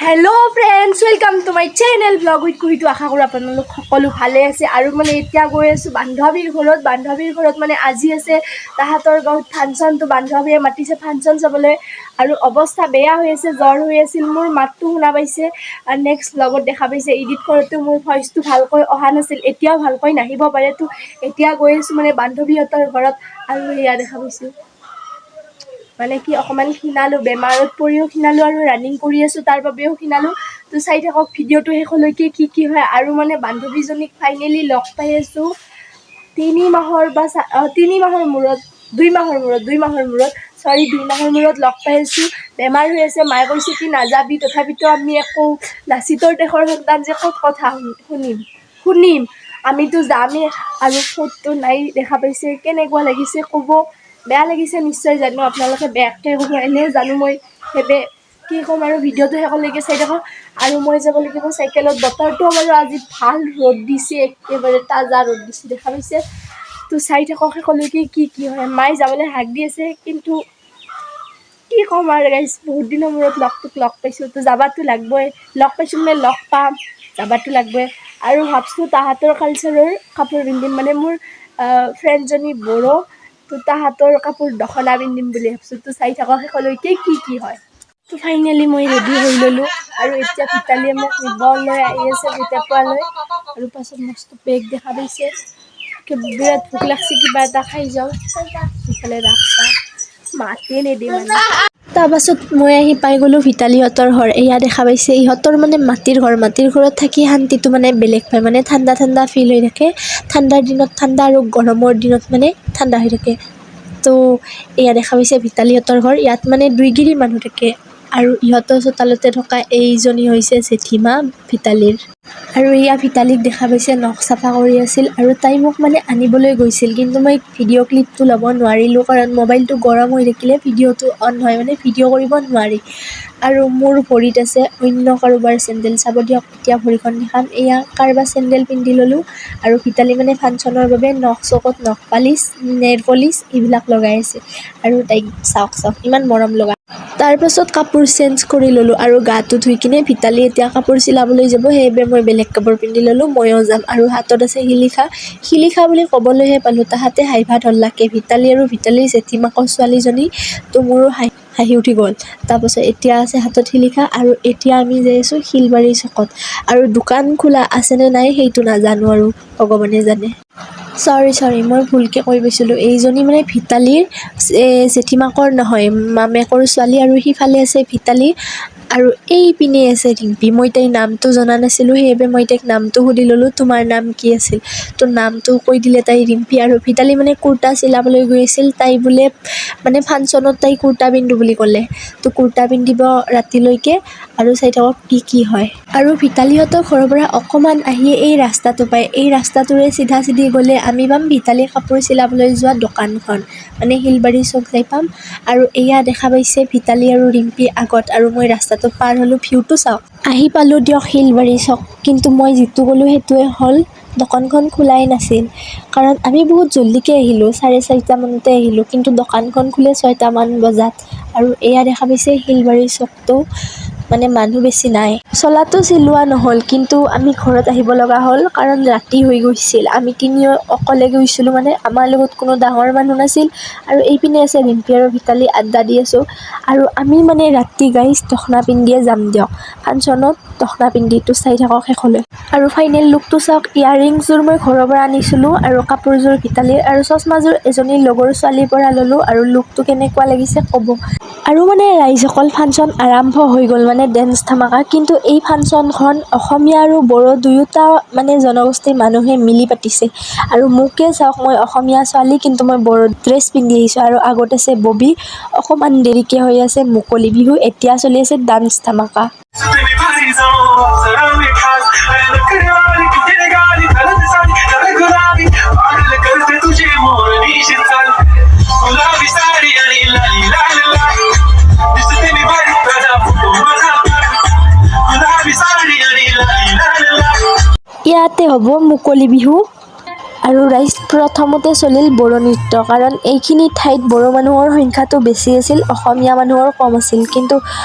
Hello friends, welcome to my channel Vlog with কুহিটো। আশা কৰোঁ আপোনালোক সকলো ভালে আছে। আৰু মানে এতিয়া গৈ আছোঁ বান্ধৱীৰ ঘৰত। বান্ধৱীৰ ঘৰত মানে আজি আছে তাহাঁতৰ গাঁৱত ফাংচনটো। বান্ধৱীয়ে মাতিছে ফাংচন চাবলৈ। আৰু অৱস্থা বেয়া হৈ আছে, জ্বৰ হৈ আছিল। মোৰ মাতটো শুনা পাইছে আৰু নেক্সট ব্লগত দেখা পাইছে। এডিট কৰোঁতে মোৰ ভইচটো ভালকৈ অহা নাছিল, এতিয়াও ভালকৈ নাহিব পাৰে। তো এতিয়া গৈ আছোঁ মানে বান্ধৱীহঁতৰ ঘৰত। আৰু এয়া দেখা পাইছোঁ, মানে কি অকণমান ক্ষীণালোঁ, বেমাৰত পৰিও ক্ষীণালোঁ আৰু ৰানিং কৰি আছোঁ, তাৰ বাবেও ক্ষীণালোঁ। তো চাই থাকক ভিডিঅ'টো শেষলৈকে কি কি হয়। আৰু মানে বান্ধৱীজনীক ফাইনেলি লগ পাই আছোঁ 3 মাহৰ বা 3 মাহৰ মূৰত, 2 মাহৰ মূৰত, 2 মাহৰ মূৰত, চৰি, 2 মাহৰ মূৰত লগ পাই আছোঁ। বেমাৰ হৈ আছে, মায়ে কৈছে কি নাযাবি। তথাপিতো আমি একো লাচিতৰ দেশৰ সন্তান যে ক'ত কথা শুনিম শুনিম, আমিতো যামেই। আৰু ফটো নাই, দেখা পাইছে, কেনেকুৱা লাগিছে ক'ব। বেয়া লাগিছে নিশ্চয়, জানো আপোনালোকে বেয়াকৈ ক'ব, এনেই জানো মই। সেইবে কি ক'ম আৰু, ভিডিঅ'টো শেষলৈকে চাই থাকক। আৰু মই যাব লাগিব চাইকেলত। বতৰটো বাৰু আজি ভাল, ৰ'দ দিছে, একেবাৰে তাজা ৰ'দ দিছে, দেখা পাইছে। তো চাই থাকক শেষলৈকে কি কি হয়। মায়ে যাবলৈ হাক দি আছে, কিন্তু কি ক'ম আৰু গাইজ, বহুত দিনৰ মূৰত লগটোক লগ পাইছোঁ, তো যাবাতো লাগবই। লগ পাইছোঁ মানে লগ পাম, যাবাতো লাগবই। আৰু ভাবছোঁ তাহাঁতৰ কালচাৰৰ কাপোৰ পিন্ধিম। মানে মোৰ ফ্ৰেণ্ডজনী বড়ো, তো তাহাঁতৰ কাপোৰ দখনা পিন্ধিম বুলি ভাবছোঁ। তো চাই থাকক শেষলৈকে কি কি হয়। তো ফাইনেলি মই ৰেডি হৈ ল'লোঁ আৰু এতিয়া ভিতালীয়ে মোক নিবলৈ আহি আছে ভিতাপুৱালৈ। আৰু পাছত মস্ত বেগ দেখা পাইছে। বিৰাট ভোক লাগছে, কিবা এটা খাই যাওঁ। ইফালে ৰাস্তা মাতে নিদিয়ে মানে। তাৰপাছত মই আহি পাই গ'লোঁ ভিতালীহঁতৰ ঘৰ। এয়া দেখা পাইছে, ইহঁতৰ মানে মাটিৰ ঘৰ। মাটিৰ ঘৰত থাকি শান্তিটো মানে বেলেগ পায়। মানে ঠাণ্ডা ঠাণ্ডা ফিল হৈ থাকে। ঠাণ্ডাৰ দিনত ঠাণ্ডা আৰু গৰমৰ দিনত মানে ঠাণ্ডা হৈ থাকে। তো এয়া দেখা পাইছে ভিতালীহঁতৰ ঘৰ। ইয়াত মানে দুইগিৰি মানুহ থাকে। আৰু ইহঁতৰ চোতালতে থকা এইজনী হৈছে জেঠীমা ভিতালীৰ। আৰু এয়া ভিতালীক দেখা পাইছে, নখ চাফা কৰি আছিল। আৰু তাই মোক মানে আনিবলৈ গৈছিল, কিন্তু মই ভিডিঅ' ক্লিপটো ল'ব নোৱাৰিলোঁ, কাৰণ মোবাইলটো গৰম হৈ থাকিলে ভিডিঅ'টো অন হয়, মানে ভিডিঅ' কৰিব নোৱাৰি। আৰু মোৰ ভৰিত আছে অন্য কাৰোবাৰ চেণ্ডেল। চাব দিয়ক, এতিয়া ভৰিখন দেখাম। এয়া কাৰোবাৰ চেণ্ডেল পিন্ধি ল'লোঁ। আৰু ভিতালী মানে ফাংচনৰ বাবে নখ চকত নখ পালিচ, নেইল পলিচ এইবিলাক লগাই আছে। আৰু তাইক চাওক চাওক, ইমান মৰম লগা। তাৰপাছত কাপোৰ চেঞ্জ কৰি ল'লোঁ আৰু গাটো ধুই কিনে ভিতালী এতিয়া কাপোৰ চিলাবলৈ যাব, সেইবাবে মই বেলেগ কাপোৰ পিন্ধি ল'লোঁ, ময়ো যাম। আৰু হাতত আছে শিলিখা। শিলিখা বুলি ক'বলৈহে পালোঁ, তাহাঁতে হাঁহিবা ধৰলাকে, ভিতালী আৰু ভিতালীৰ জেঠীমাকৰ ছোৱালীজনী। তো মোৰো হাঁহি হাঁহি উঠি গ'ল। তাৰপাছত এতিয়া আছে হাতত শিলিখা। আৰু এতিয়া আমি যাই আছোঁ শিলবাৰী চকত। আৰু দোকান খোলা আছেনে নাই সেইটো নাজানো আৰু ভগৱানে জানে। চৰি চৰি, মই ভুলকৈ কৈ পাইছিলোঁ। এইজনী মানে ভিতালীৰ জেঠীমাকৰ নহয়, মামেকৰ ছোৱালী। আৰু সিফালে আছে ভিতালী আৰু এইপিনে আছে ৰিম্পী। মই তাইৰ নামটো জনা নাছিলোঁ, সেইবাবে মই তাইক নামটো সুধি ল'লোঁ, তোমাৰ নাম কি আছিল? তো নামটো কৈ দিলে তাই, ৰিম্পী। আৰু ভিতালী মানে কুৰ্তা চিলাবলৈ গৈ আছিল। তাই বোলে মানে ফাংচনত তাই কুৰ্তা পিন্ধো বুলি ক'লে, তো কুৰ্তা পিন্ধিব ৰাতিলৈকে। আৰু চাই থাকক কি কি হয়। আৰু ভিতালীহঁতৰ ঘৰৰ পৰা অকণমান আহিয়ে এই ৰাস্তাটো পায়। এই ৰাস্তাটোৰে চিধা চিধি গ'লে আমি পাম ভিতালী কাপোৰ চিলাবলৈ যোৱা দোকানখন, মানে শিলবাৰী চক যাই পাম। আৰু এয়া দেখা পাইছে ভিতালী আৰু ৰিম্পী আগত আৰু মই ৰাস্তাটো পাৰ হ'লোঁ। ভিউটো চাওক। আহি পালোঁ দিয়ক শিলবাৰী চক। কিন্তু মই যিটো ক'লোঁ সেইটোৱে হ'ল, দোকানখন খোলাই নাছিল। কাৰণ আমি বহুত জল্দিকৈ আহিলোঁ, 4:30মানতে আহিলোঁ, কিন্তু দোকানখন খোলে 6টামান বজাত। আৰু এয়া দেখা পাইছে শিলবাৰী চকটো, মানে মানুহ বেছি নাই। চোলাটো চিলোৱা নহ'ল, কিন্তু আমি ঘৰত আহিব লগা হ'ল, কাৰণ ৰাতি হৈ গৈছিল। আমি তিনিও অকলে গৈছিলোঁ, মানে আমাৰ লগত কোনো ডাঙৰ মানুহ নাছিল। আৰু এইপিনে আছে ৰিম্পী আৰু ভিতালী, আড্ডা দি আছোঁ। আৰু আমি মানে ৰাতি গাইজ দখনা পিন্ধিয়ে যাম দিয়ক ফাংচনত, দখনা পিন্ধিটো চাই থাকক শেষলৈ। আৰু ফাইনেল লুকটো চাওক। ইয়াৰৰিংছযোৰ মই ঘৰৰ পৰা আনিছিলোঁ আৰু কাপোৰযোৰ ভিতালীৰ আৰু চশমাযোৰ এজনী লগৰ ছোৱালীৰ পৰা ল'লোঁ। আৰু লুকটো কেনেকুৱা লাগিছে ক'ব। আৰু মানে ৰাইজসকল, ফাংচন আৰম্ভ হৈ গ'ল, মানে ডেন্স ধামাকা। কিন্তু এই ফাংচনখন অসমীয়া আৰু বড়ো দুয়োটা মানে জনগোষ্ঠীৰ মানুহে মিলি পাতিছে। আৰু মোকে চাওক, মই অসমীয়া ছোৱালী, কিন্তু মই বড়ো ড্ৰেছ পিন্ধি আহিছোঁ। আৰু আগত আছে ববী, অকণমান দেৰিকৈ হৈ আছে মুকলি বিহু। এতিয়া চলি আছে ডান্স ধামাকা। तुम्ही भारी जाओ अप्सरा खास, नखरेवाली निघाली, साडी लाल गुलाबी, पागल करते तुझे मोरणीची चाल, गुलाबी साडी आणि लाली लाल लाल, दिसते मी भारी ताजा फोटो माझा, गुलाबी साडी आणि लाली लाल लाल। ইয়াতে হ'ব মুকলি বিহু। আৰু ৰাইজ, প্ৰথমতে চলিল বড়ো নৃত্য, কাৰণ এইখিনি ঠাইত বড়ো মানুহৰ সংখ্যাটো বেছি আছিল, অসমীয়া মানুহৰ কম আছিল। কিন্তু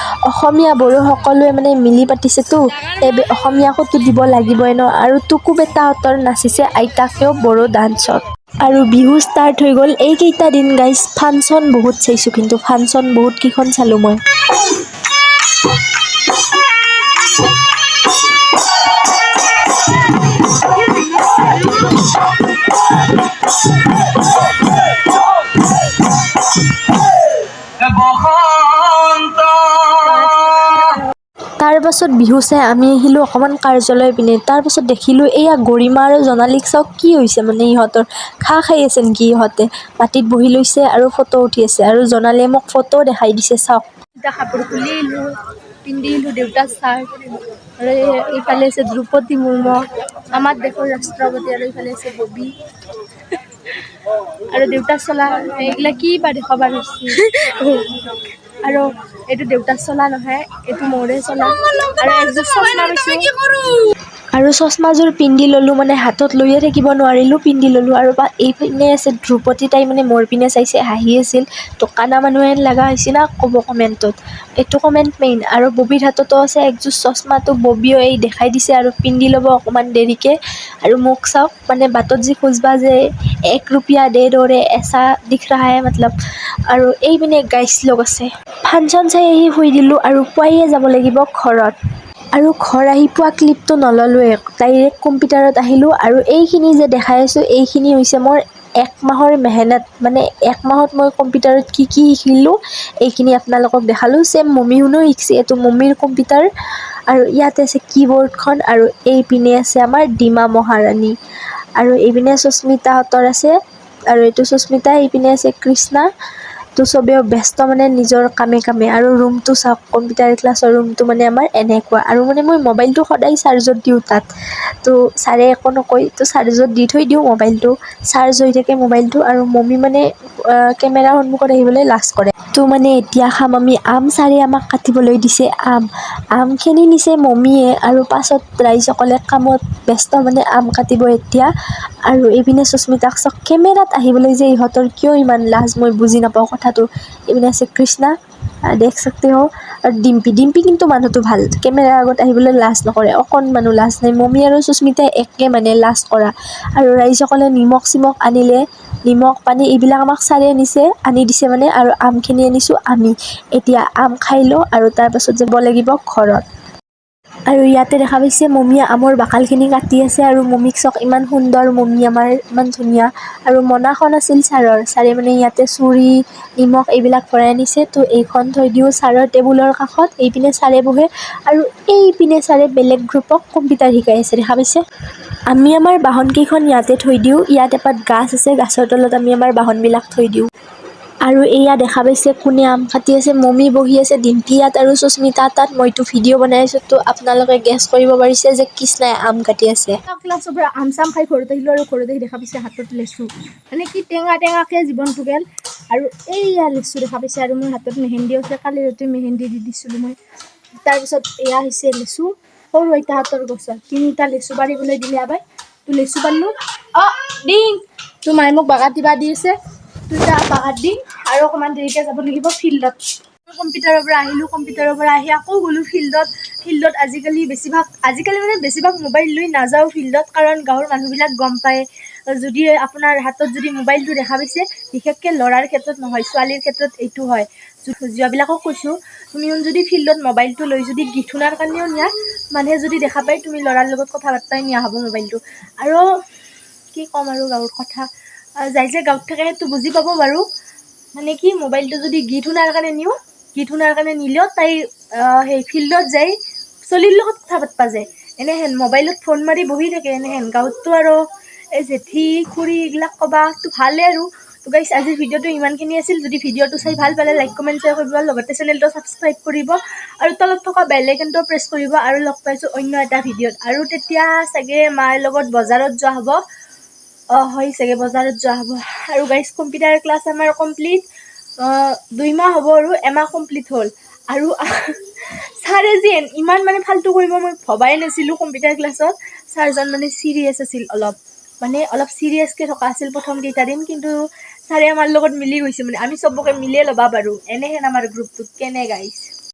অসমীয়া বড়ো সকলোৱে মানে মিলি পাতিছেতো, সেইবাবে অসমীয়াকোতো দিব লাগিবই ন। আৰু টুকু বেটাহঁতৰ নাচিছে আইতাকেও বড়ো ডান্সত। আৰু বিহু ষ্টাৰ্ট হৈ গ'ল। এইকেইটা দিন গাইজ ফাংচন বহুত চাইছোঁ, কিন্তু ফাংচন বহুত কেইখন চালোঁ মই। বসন্ত। তাৰ পাছত বিহু চাই আমি আহিলোঁ অকণমান কাৰ্যালয় পিনে। তাৰপাছত দেখিলোঁ এয়া গৰিমা আৰু জনালীক চাওক, কি হৈছে মানে ইহঁতৰ, ঘাঁহ খাই আছে নেকি ইহঁতে? মাটিত বহি লৈছে আৰু ফটো উঠি আছে আৰু জনালীয়ে মোক ফটো দেখাই দিছে, চাওক। দুটা কাপোৰ খুলিলোঁ, পিন্ধিলোঁ দেউতাৰ চাৰ্ট। আৰু এইফালে আছে দ্ৰৌপদী মুৰ্মু, আমাৰ দেশৰ ৰাষ্ট্ৰপতি। আৰু এইফালে আছে ববী আৰু দেউতাৰ চলা। এইগিলা কি বা দেখুৱাব ধৰিছে। আৰু এইটো দেউতাৰ চলা নহয়, এইটো মোৰে চলা। আৰু একযোৰ চশমা পাইছোঁ আৰু চশমাযোৰ পিন্ধি ল'লোঁ, মানে হাতত লৈয়ে থাকিব নোৱাৰিলোঁ, পিন্ধি ল'লোঁ। আৰু বা এইপিনে আছে ধ্ৰুপদী, তাই মানে মোৰ পিনে চাইছে, হাঁহি আছিল। তো কানা মানুহে লগা হৈছে না, ক'ব কমেণ্টত, এইটো কমেণ্ট মেইন। আৰু ববীৰ হাততো আছে একযোৰ চশমাটো, ববীও এই দেখাই দিছে আৰু পিন্ধি ল'ব অকণমান দেৰিকৈ। আৰু মোক চাওক, মানে বাটত যি খোজবা যে "एक रुपया दे दो रे", ऐसा दिख रहा है मतलब। আৰু এইপিনে গাইছ লগ আছে। ফাংচন চাই আহি শুই দিলোঁ আৰু পুৱাইয়ে যাব লাগিব ঘৰত। আৰু ঘৰ আহি পোৱা ক্লিপটো নল'লোৱে, ডাইৰেক্ট কম্পিউটাৰত আহিলোঁ। আৰু এইখিনি যে দেখাই আছোঁ, এইখিনি হৈছে মোৰ এক মাহৰ মেহনত। মানে এক মাহত মই কম্পিউটাৰত কি কি শিকিলোঁ, এইখিনি আপোনালোকক দেখালোঁ। ছেম মমী শুনো শিকিছে। এইটো মমীৰ কম্পিউটাৰ আৰু ইয়াতে আছে কি বৰ্ডখন। আৰু এইপিনে আছে আমাৰ ডিমা মহাৰাণী আৰু এইপিনে সুস্মিতাহঁতৰ আছে আৰু এইটো সুস্মিতা, এইপিনে আছে কৃষ্ণা। তো চবেও ব্যস্ত মানে নিজৰ কামে কামে। আৰু ৰুমটো চাওক, কম্পিউটাৰ ক্লাছৰ ৰুমটো মানে আমাৰ এনেকুৱা। আৰু মানে মই মোবাইলটো সদায় চাৰ্জত দিওঁ তাত, তো ছাৰে একো নকয়। তো চাৰ্জত দি থৈ দিওঁ মোবাইলটো, চাৰ্জ হৈ থাকে মোবাইলটো। আৰু মমী মানে কেমেৰাৰ সন্মুখত আহিবলৈ লাজ কৰে। তো মানে এতিয়া খাম আমি আম। ছাৰে আমাক কাটিবলৈ দিছে আম। আমখিনি নিছে মমীয়ে আৰু পাছত ৰাইজসকলে কামত ব্যস্ত, মানে আম কাটিব এতিয়া। আৰু এইপিনে সুস্মিতাক চাওক। কেমেৰাত আহিবলৈ যে ইহঁতৰ কিয় ইমান লাজ, মই বুজি নাপাওঁ কথাটো। এইপিনে আছে কৃষ্ণা, देख सकते हो, আৰু ডিম্পী। ডিম্পী কিন্তু মানুহটো ভাল, কেমেৰাৰ আগত আহিবলৈ লাজ নকৰে, অকণমানো লাজ নাই। মমী আৰু সুস্মিতাই একে মানে লাজ কৰা। আৰু ৰাইজসকলে নিমখ চিমখ আনিলে, নিমখ পানী এইবিলাক আমাক ছাৰে আনিছে, আনি দিছে মানে। আৰু আমখিনি আনিছোঁ আমি। এতিয়া আম খাই লওঁ আৰু তাৰপাছত যাব লাগিব ঘৰত। আৰু ইয়াতে দেখা পাইছে, মমীয়ে আমৰ বাকালখিনি কাটি আছে। আৰু মমীক চাওক, ইমান সুন্দৰ মমী আমাৰ, ইমান ধুনীয়া। আৰু মোনাখন আছিল ছাৰৰ, ছাৰে মানে ইয়াতে চুৰি, নিমখ এইবিলাক ভৰাই আনিছে। তো এইখন থৈ দিওঁ ছাৰৰ টেবুলৰ কাষত। এইপিনে ছাৰে বহে আৰু এইপিনে ছাৰে বেলেগ গ্ৰুপক কম্পিউটাৰ শিকাই আছে, দেখা পাইছে। আমি আমাৰ বাহনকেইখন ইয়াতে থৈ দিওঁ। ইয়াত এপাত গাছ আছে, গাছৰ তলত আমি আমাৰ বাহনবিলাক থৈ দিওঁ। আৰু এয়া দেখা পাইছে কোনে আম কাটি আছে। মমী বহি আছে, ডিম্পী ইয়াত আৰু সুস্মিতা তাত। মইতো ভিডিঅ' বনাই আছোঁ, তো আপোনালোকে গেছ কৰিব পাৰিছে যে কৃষ্ণাই আম কাটি আছে। ক্লাছৰ পৰা আম চাম খাই ঘৰত আহিলোঁ আৰু ঘৰত আহি দেখা পাইছে হাতত লেচু। মানে কি টেঙা টেঙাকৈ জীৱনটো গ'ল। আৰু এইয়া লেচু দেখা পাইছে। আৰু মোৰ হাতত মেহেন্দি আছে, কালি ৰাতি মেহেন্দি দি দিছিলোঁ মই। তাৰপিছত এয়া হৈছে লেচু, সৰু আইতাহঁতৰ গছৰ। তিনিটা লেচু পাৰিবলৈ দিলে আবাই, তো লেচু পাৰিলোঁ। অঁ দিং তো মায়ে মোক বাগাৰ দিবা দি আছে, তো এতিয়া বাগাৰ দিম আৰু অকণমান দেৰিকৈ যাব লাগিব ফিল্ডত। কম্পিউটাৰৰ পৰা আহিলোঁ, কম্পিউটাৰৰ পৰা আহি আকৌ গ'লোঁ ফিল্ডত। ফিল্ডত আজিকালি বেছিভাগ, আজিকালি মানে বেছিভাগ মোবাইল লৈ নাযাওঁ ফিল্ডত, কাৰণ গাঁৱৰ মানুহবিলাক গম পায়। যদি আপোনাৰ হাতত যদি মোবাইলটো দেখা পাইছে, বিশেষকৈ ল'ৰাৰ ক্ষেত্ৰত নহয়, ছোৱালীৰ ক্ষেত্ৰত এইটো হয়। যোৱাবিলাকক কৈছোঁ, তুমি যদি ফিল্ডত মোবাইলটো লৈ যদি গীত শুনাৰ কাৰণেও নিয়া, মানুহে যদি দেখা পায়, তুমি ল'ৰাৰ লগত কথা পাতবাই নিয়া হ'ব মোবাইলটো। আৰু কি ক'ম আৰু গাঁৱৰ কথা, যাই যে গাঁৱত থাকে সেইটো বুজি পাব বাৰু। মানে কি, মোবাইলটো যদি গীত শুনাৰ কাৰণে নিওঁ, গীত শুনাৰ কাৰণে নিলেও তাই সেই ফিল্ডত যাই চলিৰ লগত কথা পাতবা যায়, এনেহেন মোবাইলত ফোন মাৰি বহি থাকে, এনেহেন। গাঁৱততো আৰু এই জেঠী খুৰী এইগিলাক ক'বাটো ভালেই। আৰু তো গাইছ, আজিৰ ভিডিঅ'টো ইমানখিনি আছিল। যদি ভিডিঅ'টো চাই ভাল পালে, লাইক, কমেণ্ট, শ্বেয়াৰ কৰিব, লগতে চেনেলটো ছাবস্ক্ৰাইব কৰিব আৰু তলত থকা বেল আইকনটো প্ৰেছ কৰিব। আৰু লগ পাইছোঁ অন্য এটা ভিডিঅ'ত। আৰু তেতিয়া চাগে মাৰ লগত বজাৰত যোৱা হ'ব। অঁ হয়, চাগে বজাৰত যোৱা হ'ব। আৰু গাইছ, কম্পিউটাৰ ক্লাছ আমাৰ কমপ্লিট 2 মাহ হ'ব আৰু এমাহ কমপ্লিট হ'ল। আৰু ছাৰে যে ইমান মানে ফাল্টু কৰিব, মই ভবাই নাছিলোঁ। কম্পিউটাৰ ক্লাছত ছাৰজন মানে চিৰিয়াছ আছিল অলপ। মানে অলপ চিৰিয়াছকৈ থকা আছিল প্ৰথম কেইটা দিন, কিন্তু ছাৰে আমাৰ লগত মিলি গৈছে, মানে আমি চবকে মিলিয়ে ল'বা পাৰোঁ। এনেহেন আমাৰ গ্ৰুপটোত কেনে গাইছ।